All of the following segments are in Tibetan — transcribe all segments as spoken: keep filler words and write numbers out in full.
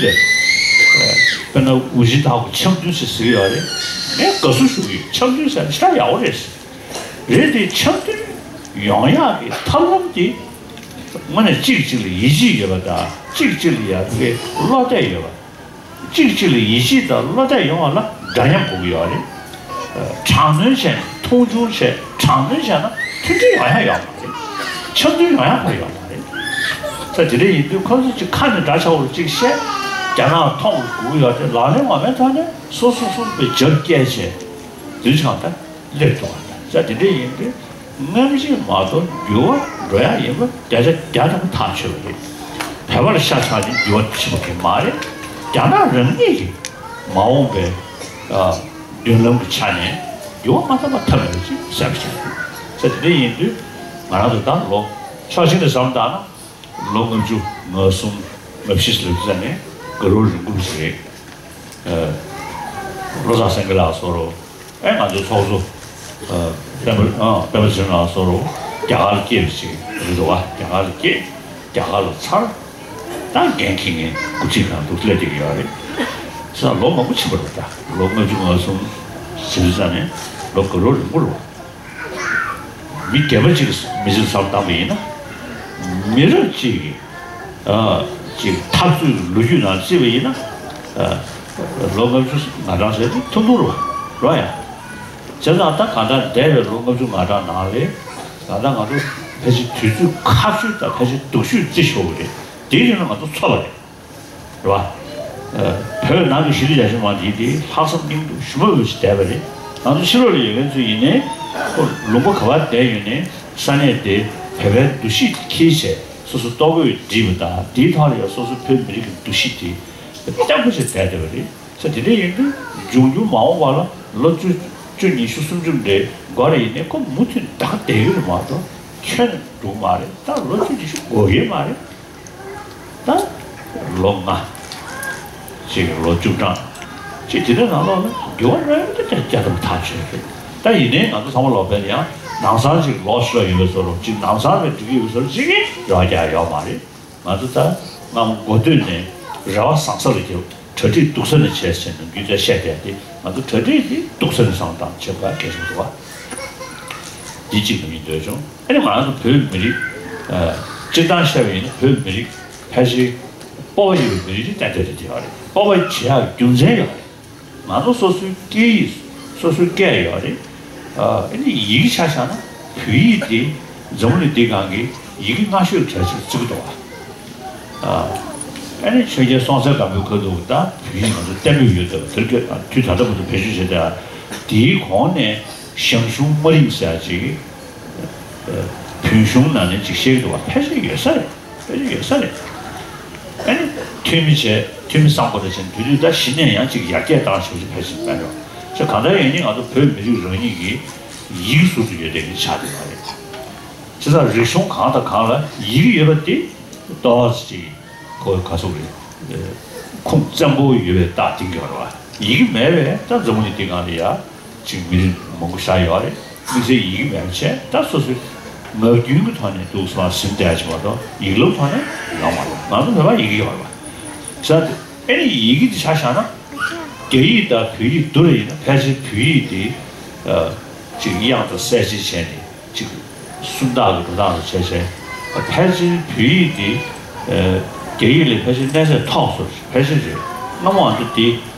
དེ། དཔེར་ན་ཝུ་ཇི་ཐའོ་གི་འཆམ་མཐུན་ཞེས་ཟེར་གྱི་ཡོད་རེད། ངས་དགའ་བསུ་ཞུ་གི་ཡོད། འཆམ་མཐུན་ཟེར་ན་ཞེ་དྲག་ཡག་པོ་རེད། རེད་དེ། འཆམ་མཐུན་ཡོང་ཡག་གི་ཐབས་ལམ་དེ། དངོས་གནས་གཅིག་གཅིག་ལ་ཡིད་ཆེས་ཡོད་པ་དང་། གཅིག་གཅིག་ལ་ཡ་གི་བློ་གཏད་ཡོད་པ། གཅིག་གཅིག་ལ་ཡིད་ཆེས་དང་བློ་གཏད་ཡོང་བ་ལ་འདྲ་མཉམ་དགོས་ཀྱི་ཡོད་རེད། དྲག་གནོན་བྱས་ནས། མཐོང་ཆུང་བྱས། དྲག་གནོན་བྱས་ན་མཐུན་སྒྲིལ་ཡོང་ཡག་ཡོད་མ་རེད། འཆམ་མཐུན་ཡོང་ཡག་ཁོ་ཡོད་མ་རེད། ས་དེ་འདྲ་ཡིན་དུས་ཁོ་ཚོ་གཅིག་ཁ་ནས་འདྲ་ཆགས་པོ་གཅིག་བཤད། རྒྱ་ནག་མཐོང་དགོས་ཀྱི་ཡོད་དེ། ལག་ལེན་ངོ་མའི་ཐོག་ནས་སོ་སོ་སོ་སོའི་རྒྱབ་བཀྱེད་བྱས། དུས་ཆང་ད་སླེབས་ཐུབ་པ་རེད། ས་དེ་འདྲ་ཡིན་དུས། སྔ་ཕྱི་མ་གཏོགས་འགྱུར་བ་འགྲོ་ཡག་ཡིན་པ་བརྒྱ་ཆ་བརྒྱ་ཐམ་པ་ཐག་ཆོད་པ་རེད། བོད་པ་ལ་ཤ་ཆགས་ནས་འགྱུར་བ་ཕྱིན་པ་གང་ཡང་མ་རེད། རྒྱ་ནག་རང་ཉིད་ཀྱི་མ་འོངས་པའི་ཨ་མདུན་ལམ་གྱི་ཆ་ནས་འགྱུར་བ་མ་བཏང་བ་ཐབས་མེད་པ་ཅིག་གསལ་པོ་ཞིག་རེད། ས་དེ་འདྲ་ཡིན་དུས་ང་རང་ཚོ་ད་ལོ་ཕྱོགས་གཅིག་ནས་བསམ་བཏང་ན། ལོ་ལྔ་བཅུ་ང་གསུམ་ང་བཞི་ལ་ཙ་ནས་དགའ་རབ་རིང་པོ་ཞིག་རེད། ཨ། བློ་བཟང་སེང་གེ་ལགས་སོགས། ཨེ། ང་ཚོའི་ཚོགས་གཙོ། ཨ། སྤེན་པ། ཨ། སྤེན་པ་ཚེ་རིང་ལགས་སོགས་རྒྱ་གར་ལ་སྐྱེས་པ་ཞིག་རེད་འདུག་བ། རྒྱ་གར་ལ་སྐྱེས། རྒྱ་གར་ལ་འཚར། ད་འགན་འཁྱེར་མཁན་འགོ་ཁྲིད་ཁང་དུ་སླེབས་བསྡད་ཀྱི་ཡོད་རེད། ས་ལོ་མང་པོ་ཕྱིན་པ་རེད། ད་ལོ་ལྔ་བཅུ་ང་གསུམ་ཟིན་ཙ་ནས་ལོ་དགའ་རབ་རིང་པོ་རེད་བ། མི་སྒེར་པ་གཅིག་གི་མི་ཚེ་བསམ་བཏང་པ་ཡིན་ན། མི་རབས་གཅིག་གི། ཨ། གཅིག་འཐབ་རྩོད་ཀྱི་ལོ་རྒྱུས་ནང་བརྩིས་པ་ཡིན་ན། ཨ། ལོ་ལྔ་བཅུ་ང་གྲངས་ཟེར་དེ་ཐུང་ཐུང་རེད་བ། རེད་ཡ། བྱས་ཙང་ད་གང་ལྟར་འདས་པའི་ལོ་ལྔ་བཅུ་ང་གྲངས་ནང་ལ། ད་ལྟ་ང་ཚོ་ཕལ་ཆེར་དུས་ཚོད་ཁག་ཤོས་དང་ཕལ་ཆེར་སྡུག་ཤོས་བརྩི་ཆོག་གི་རེད། དེའི་རིང་ལ་ང་ཚོ་འཚོ་བ་རེད། རེད་བ། ཨ། བོད་ནང་གི་ཞི་བདེ་རྒྱ་ཆེ་མང་འདི་དེ་ལྷག་བསམ་སྙིང་སྟོབས་ཞུམ་པ་མེད་པ་ཞིག་བསྡད་པ་རེད། ང་ཚོ་ཕྱི་ལོགས་ལ་ཡོད་མཁན་ཚོ་ཡིན་ནའི། ཁོ་ལུང་པ་ག་པར་བསྡད་ཡོད་ནའི་ས་གནས་དེ་བོད་པའི་འདུ་ཤེས་འཁྱེར་བྱས། སོ་སོ་ལྟོ་གོས་བསྒྲིགས་པ་དང་། དེའི་ཐོག་ལ་ཡང་སོ་སོ་བོད་མི་རིགས་ཀྱི་འདུ་ཤེས་དེ་བརྟན་པོ་ཞིག་བསྡད་བསྡད་པ་རེད། ས་དེ་འདྲ་ཡིན་དུས་འབྱུང་འགྱུར་མ་འོངས་པ་ལ་ལོ་བཅུ། བཅུ། ཉི་ཤུ། སུམ་ཅུ་འདྲའི་འགོར་རེ་ཡིན་ནའི་ཁོ་མུ་མཐུད་ད་ག་བསྡད་ཡོད་རེད་མ་གཏོགས་ཁྱོན་ནས་འགྲོ་གི་མ་རེད། ད་ལོ་བཅུ་ཉི་ཤུ་འགོར་གི་མ་རེད། ད་ལོ་ལྔ། ཅིག་ལོ་བཅུ་གྲངས་ཅིག་དེ་འདྲའི་ནང་ལོགས་ལ་འགྱུར་བ་རང་དེ་འདྲ་རྒྱག་ཐུབ་པ་ཐག་ཆོད་རེད། ད་ཡིན་ནའི་ང་ཚོ་ཚང་མ་ལོག་པའི་ཡང་ལམ་སང་ཅིག་ལོག་ཤོར་ཡོད་པའི་བཟོ་འདྲ་ཅིག་ལམ་སང་རེ་འགྲིག་གི་ཡོད་པའི་བཟོ་འདྲ་ཅིག་གི་རེ་བ་རྒྱག་ཡོད་མ་རེད། ང་ཚོ་ད་སྔ་མོ་འགོ་སྟོད་ནས་རེ་བ་བཟང་ས་ལ་རྒྱབ། གྲ་སྒྲིག་སྡུག་ས་ནས་བྱས་ཟེར་ནས་རྒྱུ་མཚན་བཤད་བསྡད་དེ། ང་ཚོ་གྲ་སྒྲིག་དེ་སྡུག་ས་ནས་བཟང་དང་བྱེད་དགོས་གལ་ཆེན་པོ་འདུག་བ། འདི་གཅིག་ལ་ཡིན་འདོད་བྱུང་། ཨ་ནི་ང་རང་ཚོ་བོད་མི་རིགས། ཨ། སྤྱིར་བཏང་བཤད་པ་ཡིན་ན་བོད་མི་རིགས་ཕལ་ཆེར་སྤོབས་པ་ཡོད་པའི་མི་རིགས་ཅིག་ཏན་ཏན་རེད། དེ་ཡོད་རེད། སྤོབས་པ་བྱེད་ཡག་རྒྱུ་མཚན་ཡོད་རེད། ང་ཚོ་སོ་སོའི་སྐད་ཡིག་སོ་སོའི་སྐད་ཡོད་རེད། ཨ་ནི་ཡི་གེ་ཆ་བཞག་ན་བོད་ཡིག་དེ་འཛམ་བུ་གླིང་འདི་སྒང་གི་ཡི་གེ་སྔ་ཤོས་གྲས་ཅིག་བརྩི་གི་འདུག་བ། ཨ་ནི་ཆོས་རྒྱལ་སྲོང་བཙན་སྒམ་པོའི་སྐབས་དུ་ད་བོད་ཡིག་ང་ཚོ་བརྟན་པོ་ཡོད་འདུག་དེར་སྐད་དུས་ད་ལྟ་བར་དུ་བེད་སྤྱོད་བྱས་ཏེ། དེའི་གོང་ནས་ཞང་ཞུང་དམའ་རིམ་ཟེར་ཡག་ཅིག་བོད་གཞུང་ནང་ནས་ཅིག་བཤད་ཀྱི་འདུག་བ། ཕལ་ཆེར་ཡོད་ས་རེད། ཕལ་ཆེར་ཡོད་ས་རེད། ཨ་ནི་འཐུས་མི་བྱས། འཐུས་མི་བསམ་བློ་དེ་བྱས་ནས་དུས་དུས་ད་གཞི་ནས་ཡང་ཅིག་ཡར་རྒྱས་བཏང་ཞེ་པོ་ཅིག་ཕལ་ཆེར་མེད་འགྲོ། ཅེས་གང་ལྟར་ཡིན་ནའི་ང་ཚོ་བོད་མི་རིགས་རང་ཉིད་ཀྱི་ཡིག་ཟུར་དུ་ཡོད་བསྡད་མཁན་ཆགས་བསྡད་པ་རེད། བྱས་ཙང་རིག་གཞུང་གང་དང་གང་ལ་ཡི་གེ་ཡོད་པ་དེ་ཏོག་ཙམ་ཅིག་ཁོ་ག་ཚོད་རེད། ཨ། ཁུངས་བཙན་པོ་ཡོད་པའི་རྟགས་འདིང་གི་ཡོད་རེད་བ། ཡི་གེ་མེད་པས་ད་འཛམ་བུ་གླིང་འདི་སྒང་ལ་ཡ་ཅིག་མི་རིགས་མང་པོ་ཤར་ཡོད་རེད། དམིགས་བསལ་ཡི་གེ་མེད་པ་བྱས། ད་སོ་སོའི་ངག་རྒྱུན་གྱི་ཐོག་ནས་འདུག་སེ་ཟིན་བསྡད་ཡ་ཅིག་མ་གཏོགས་ཡིག་ལམ་ཐོག་ནས་ཡོད་མ་རེད། ང་ཚོ་བོད་པ་ཡི་གེ་ཡོད་རེད་བ། བྱས་ཙང་ཨ་ནི་ཡི་གེ་འདི་ཆ་བཞག་ན། རྒྱ་ཡིག་དང་བོད་ཡིག་བསྡུར་བ་ཡིན་ན་ཕལ་ཆེར་བོད་ཡིག་འདི། ཨ། ཅིག་དབྱངས་དང་གསལ་བྱེད་བྱས་ནས། ཅིག་སུམ་རྟགས་ཀྱི་འགྲོ་སྟངས་སུ་བྱས་བྱས། ཕལ་ཆེར་བོད་ཡིག་འདི། ཨ། རྒྱ་ཡིག་ལས་ཕལ་ཆེར་གནས་ཚད་མཐོ་སོང་ཕལ་ཆེར་རེད། སྔ་མོ་ཨ་མདོ་འདི་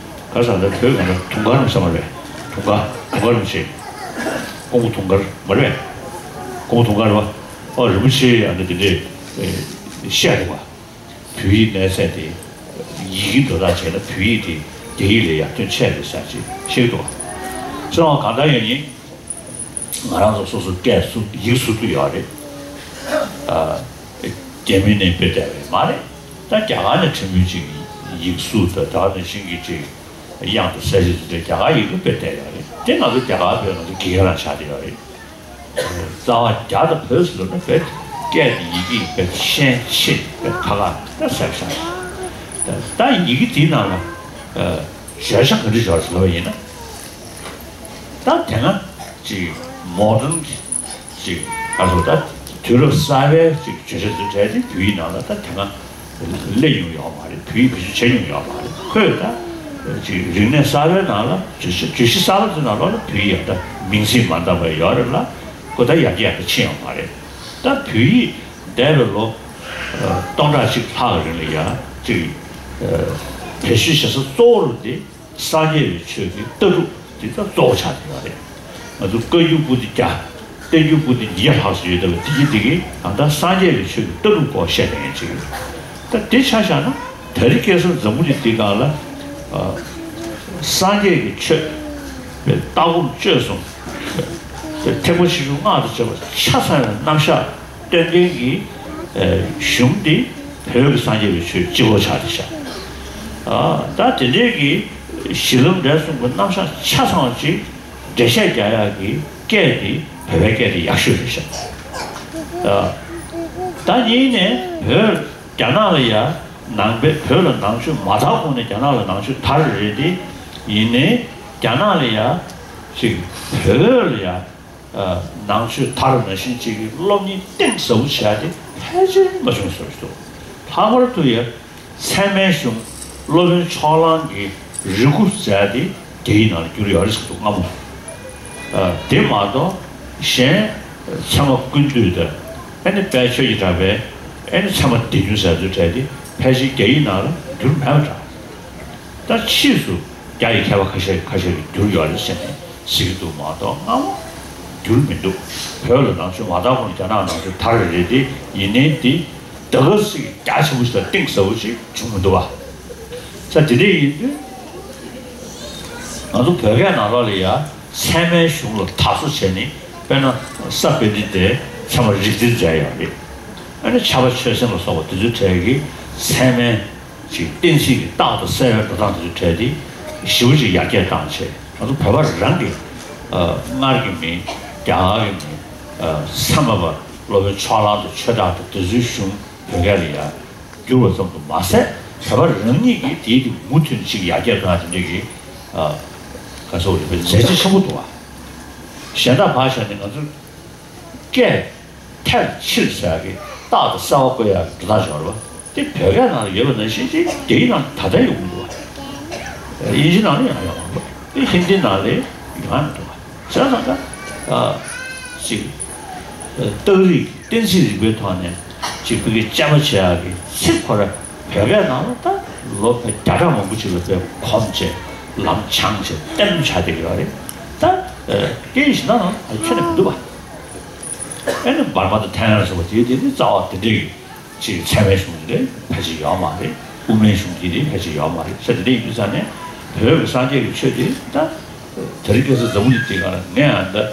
ག་རེ་ཟེར་ན། བོད་ག་འདྲ་དུང་དཀར་རིན་པོ་ཆེ་མ་རེད། དུང་དཀར། དུང་དཀར་རིན་པོ་ཆེ། ཀོང་པོ་དུང་དཀར་མ་རེད། ཀོང་པོ་དུང་དཀར་རེད་པ། ཨོ། རིན་པོ་ཆེ་ཨ་འདྲ་དེ་འདྲས་བཤད་འདུག་པ། བོད་ཡིག་གནས་ཚད་དེ། ཡི་གེ་འགྲོ་སྟངས་བྱས་ན་བོད་ཡིག་དེ་རྒྱ་ཡིག་ལས་ཡར་ཐོན་ཆེ་རེད་ཟེར་ཅིག་བཤད་འདུག་པ། བྱས་ཙང་གང་ལྟར་ཡང་ཡིན། ང་རང་ཚོ་སོ་སོ་སྐད་ཟུར། ཡིག་ཟུར་དུ་ཡོད་རེད། ཨ། རྒྱ་མི་ནས་དཔེ་བལྟས་པ་མ་རེད། ད་རྒྱ་གར་ནས་ཁྲིམས་དཔོན་ཅིག་ཡིག་ཟུར་དང་། ད་ག་ནང་བཞིན་གྱི་ཅིག་དབྱངས་དང་གསལ་བྱེད་ཟེར་དེ་རྒྱ་གར་ཡིག་ལ་དཔེ་བལྟས་ཡོད་རེད། དེ་ང་ཚོ་རྒྱ་གར་བོད་ང་ཚོ་དགེ་རྒན་རང་ཆགས་བསྡད་ཡོད་རེད། རྩ་བ་རྒྱ་དང་བོད་ཟེར་ན་བོད་སྐད་དང་ཡི་གེ་བོད་ཤན་ཆེ་བོད་ཁ་ཁ་ད་ཟེར་བཞག་ད་ད་ཡི་གེ་དེའི་ནང་ལ་བརྗོད་བྱ་ག་འདྲ་སྦྱོར་ཟེར་བ་ཡིན་ན། ད་དེ་སྔ་ཅིག་མོ་ཌན་གྱི་ཅིག་ཨ་ཟོ་ད་དུས་རབས་གསར་པའི་ཅིག་བརྗོད་བྱ་ཚོའི་གྲས་དེ་བོད་ཡིག་ནང་ལ་ད་དེ་སྔ་ སླེབས་མྱོང་ཡོད་མ་རེད། བོད་ཡིག་བེད་སྤྱོད་བྱས་མྱོང་ཡོད་མ་རེད། ཁོས་ད་ཅིག་རིག་གནས་གསར་པའི་ནང་ལ་བརྗོད་གཞི་བརྗོད་གཞི་གསར་པ་ཚོའི་ནང་ལོགས་ལ་བོད་ཡིག་ཡང་ད་མིང་ཚིག་མ་འདང་བ་ཡོད་རེད་ལ། ཁོ་ད་ཡར་རྒྱས་ཡར་རྒྱས་ཕྱིན་ཡོད་མ་རེད། ད་བོད་ཡིག་འདས་པའི་ལོ་སྟོང་ཕྲག་གཅིག་ལྷག་གི་རིང་ལ་ཡང་ཅིག་བེད་སྤྱོད་བྱེད་ས་གཙོ་བོ་རུ་དེ་སངས་རྒྱས་པའི་ཆོས་ཀྱི་ལྟ་གྲུབ་དེ་ད་གཙོ་བོ་ཆགས་བསྡད་ཡོད་རེད། ང་ཚོ་བཀའ་འགྱུར་པོ་ཏི་བརྒྱ། བསྟན་འགྱུར་པོ་ཏི་ཉིས་བརྒྱ་ལྷག་ཙམ་ཡོད་བསྡད་པ་དེ་གྱིས་དེ་གིས་ད་ལྟ་སངས་རྒྱས་པའི་ཆོས་ཀྱི་ལྟ་གྲུབ་སྐོར་བཤད་བསྡད་མཁན་ཅིག་ཡོད། ད་དེ་ཆ་བཞག་ན་དེ་རིང་ཁ་སང་འཛམ་བུ་གླིང་འདིའི་སྒང་ལ་ཨ་སངས་རྒྱས་ཀྱི་ཆོས་ལྟ་སྒོམ་སྤྱོད་གསུམ་ཐེག་པ་ཆེ་ཆུང་སྔགས་དང་བཅས་པ་ཆ་ཚང་བའི་རྣམ་གཞག་སྟོན་མཁན་གྱི་ཨ་གཞུང་འདི་བོད་ཀྱི་སངས་རྒྱས་པའི་ཆོས་སྤྱི་བོར་ཆགས་བསྡད་ཤག་ཨ་ད་དེ་འདྲའི་གི་གཞི་ལམ་འབྲས་གསུམ་གྱི་རྣམ་གཞག་ཆ་ཚང་བ་ཅིག་འགྲེལ་བཤད་རྒྱག་ཡག་གི་སྐད་དེ་བོད་པའི་སྐད་དེ་ཡག་ཤོས་རེད་ཤག་ཨ་ད་གཉིས་ནས་བོད་རྒྱ་ནག་ལ་ཡ་ནང་པའི་བོད་ལ་ནང་ཆོས་མ་དར་གོང་ནས་རྒྱ་ནག་ལ་ནང་ཆོས་དར་རེད་དེ། ཡིན་ནའི་རྒྱ་ནག་ལ་ཡ་ཅིག་བོད་ལ་ཡ་ཨ་ནང་ཆོས་དར་ནང་བཞིན་ཅིག་གི་སློབ་གཉེར་གཏིང་ཟབ་པོ་བྱས་ཏེ་ཕལ་ཆེར་མ་བྱུང་བཟོ་ཞིག་འདུག་ལྷག་པར་དུ་ཡ་ཚད་མའི་གཞུང་སློབ་དཔོན་ཕྱོགས་གླང་གིས་རེ་སྒུག་མཛད་དེ་རྒྱ་ཡིག་ནང་ལ་བསྒྱུར་ཡོད་རེད་ཟེར་འདུག་སྔ་མོ། ཨ་དེ་མ་གཏོགས་གཞན་ཚད་མ་ཀུན་བཏུས་དང་ཨ་ནི་དཔལ་ཆོས་ཀྱི་གྲགས་པའི་ཨ་ནི་ཚད་མ་སྡེ་བདུན་ཟེར་ཚུལ་གྲས་དེ་ཕལ་ཆེར་རྒྱ་ཡིག་ནང་ལ་བསྒྱུར་མེད་པ་འདྲ། ད་ཕྱིས་སུ་རྒྱ་ཡི་མཁས་པ་ཁ་ཤས་ཁ་ཤས་ཀྱིས་བསྒྱུར་ཡོད་རེད་ཟེར་ནས་ཟེར་གྱི་འདུག་མ་གཏོགས་སྔ་མོ་བསྒྱུར་མི་འདུག་བོད་ལ་ནང་ཆོས་མ་དར་གོང་ནས་རྒྱ་ནག་ནང་ཆོས་དར་རེད་དེ། ཡིན་ནའི་འདི་ད་ག་ཟེ་རྒྱ་ཆེན་པོ་ཞིག་ལ་གཏིང་ཟབ་པོ་ཞིག་བྱུང་མི་འདུག་བ། ས་དེ་འདྲ་ཡིན་དུས་ང་ཚོ་བོད་སྐད་ནང་ལོགས་ལ་ཡ་ཚད་མའི་གཞུང་ལ་དར་སོ་བྱས་ནས་དཔེར་ན་ས་པཎྜི་ཏས་ཚད་མ་རིགས་འཛིན་མཛད་ཡོད་རེད། ཨ་ནི་ཕྱྭ་པ་ཆོས་སེང་ལ་སོགས་པ་དེ་ཚོའི་གྲས་ཀྱིས་ཚད་མའི་ཅིག་གཏན་ཚིགས་ཀྱི་རྟགས་དང་གསལ་བའི་འགྲོ་སྟངས་དེ་ཚོའི་གྲས་དེ་ཞེ་པོ་ཅིག་ཡར་རྒྱས་བཏང་བྱས། ང་ཚོ་བོད་པ་རང་གི་ཨ་སྔར་གྱི་མིང་རྒྱ་གར་གྱི་མིང་ཨ་ས་མ་པ་སློབ་དཔོན་ཕྱོགས་གླང་དང་ཆོས་གྲགས་དང་དེ་ཚོའི་གཞུང་བོད་སྐད་ལ་ཡར་བསྒྱུར་བ་ཙམ་དུ་མ་ཟད། བོད་པ་རང་ཉིད་ཀྱིས་དེའི་དེ་མུ་མཐུད་ཅིག་ཡར་རྒྱས་གཏོང་ཡ་དེ་འདྲ་གི་ཨ་ག་ཚོད་རེད་པས་མཛད་རྗེས་ཆེན་པོ་འདུག་བ། གཞན་དག་ཕར་བཞག་ནས་ང་ཚོ་སྐད་ཐལ་ཕྱིར་ཟེར་ཡག་གི་རྟགས་དང་གསལ་བ་བཀོད་ཡག་གི་འགྲོ་སྟངས་ཤིག་ཡོད་རེད་པ། དེ་བོད་སྐད་ནང་ལ་ཡོད་པ་ནང་བཞིན་ཅིག་རྒྱ་ཡིག་ནང་ད་ལྟ་ཡོང་གི་འདུག་བ། དབྱིན་ཇི་ནང་ལ་ཡང་ཡོད་མ་རེད། དེ་ཧིན་དི་ནང་ལ་ཡོང་ཡ་མི་འདུག་བ། བྱས་ཙང་ད་ཨ་ཅིག་རྟགས་རིགས་གཏན་ཚིགས་རིག་པའི་ཐོག་ནས་ཅིག་བོད་སྐད་དཔྱད་པ་བྱེད་ཡག་གི་ཚིག་ཁོ་ར་བོད་སྐད་ནང་ལ་ད་ལོ་བརྒྱ་ཕྲག་མང་པོ་ཅིག་ལ་དཔེ་གོམས་བྱས་ལམ་སྦྱངས་བྱས་གཏན་འབེབས་བྱ་བསྡད་ཀྱི་ཡོད་རེད། ད་སྐད་ཡིག་གཞན་དག་ནང་ཁྱོན་ནས་མི་འདུག་བ། ཨ་ནི་འབར་མ་དང་ཐའི་ལན་སོགས་པ་དེའི་དེ་ནི་རྩ་བ་དེ་འདྲའི་ཅིག་ཚད་མའི་གཞུང་དེ་ཕལ་ཆེར་ཡོད་མ་རེད། དབུ་མའི་གཞུང་དེ་དེ་ཕལ་ཆེར་ཡོད་མ་རེད། ས་དེ་འདྲ་ཡིན་དུས་ཙང་ནས་བོད་ཀྱི་སངས་རྒྱས་ཀྱི་ཆོས་དེ་ད་དེ་རིང་ཁ་སང་འཛམ་བུ་གླིང་འདིའི་སྒང་ལ་ངས་ཨ་ད་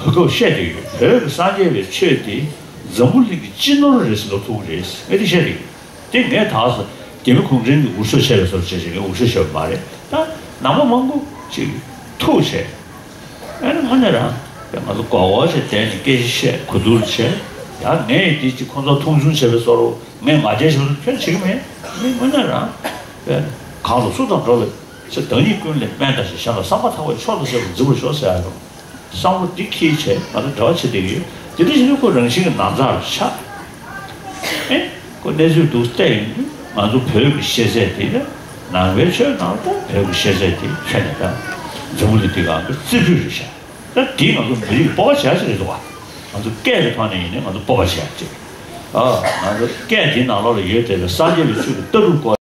བོད་སྐད་བཤད་བསྡད་ཡོད། བོད་ཀྱི་སངས་རྒྱས་པའི་ཆོས་དེ་འཛམ་བུ་གླིང་གི་སྤྱི་ནོར་རེད་ཟེར་ལབ་ཐུབ་ཀྱི་རེད། ངས་དེ་བཤད་བསྡད་ཡོད། དེ་ངས་ད་གཟོད་རྒྱ་མི་གུང་ཁྲན་གྱི་འུར་ཤོབ་བྱས་པའི་བཟོ་འདྲ་བྱས་བྱས་ངས་འུར་ཤོབ་བྱས་པ་མ་རེད། ད་ནང་པ་མང་པོ་ཅིག་ཐུག་བྱས། ཨ་ནི་དངོས་གནས་རང་ང་ཚོ་མགོ་སྐོར་བྱས་བསྡད་ནས་སྐད་ཆ་བཤད་གོ་བསྡུར་བྱས། ཡང་ངས་འདི་ཅིག་ཁོང་ཚོ་མཐོང་ཆུང་བྱས་པའི་བཟོ་འདྲ། ངས་ང་རྒྱལ་བྱས་པ་ཁྱོན་བྱེད་ཀྱི་མེད། ངས་དངོས་གནས་རང་གང་དུ་སུ་དང་འགྲོགས་ལ་ཚེ་བདག་ཉིད་ཀུན་ལས་དམན་ལྟ་ཞིང་། གཞན་ལ་བསམ་པ་ཐག་པས་མཆོག་ཏུ་གསལ་བར་འཛིན་པར་ཤོག་ཟེར་ཡ་དང་། བསམ་བློ་འདི་འཁྱེར་བྱས་ང་ཚོ་འབྲེལ་བ་བྱེད་བསྡད་ཀྱི་ཡོད། དེ་འདྲ་བྱས་ན་ཁོ་རང་བཞིན་གྱི་ནང་ཚགས་ལ་ཆགས། ཨེ། ཁོ་གནས་ཚུལ་འདུག་བལྟས་ཡོང་དུས་ང་ཚོ་བོད་ཀྱི་ཤེས་ཚད་དེ་ནང་པའི་ཆོས་ནང་ལ་བོད་ཀྱི་ཤེས་ཚད་དེ་ཁྱོན་ནས་ད་འཛམ་བུ་གླིང་འདི་སྒང་གི་རྩིས་འཕྲུལ་རེད་ཤག་ད་འདིས་ང་ཚོ་མི་རིགས་སྤོབས་པ་བྱེད་ཡ་ཞིག་རེད་འདུག་བ། ང་ཚོ་སྐད་ཀྱི་ཐོག་ནས་ཡིན་ནའི་ང་ཚོ་སྤོབས་པ་བྱེད་ཡ་ཅིག་ཨ། ང་ཚོ་སྐད་འདིའི་ནང་ལོགས་ལ་ཡོད་བསྡད་པའི་སངས་རྒྱས་པའི་ཆོས་ཀྱི་ལྟ་གྲུབ་སྐོར།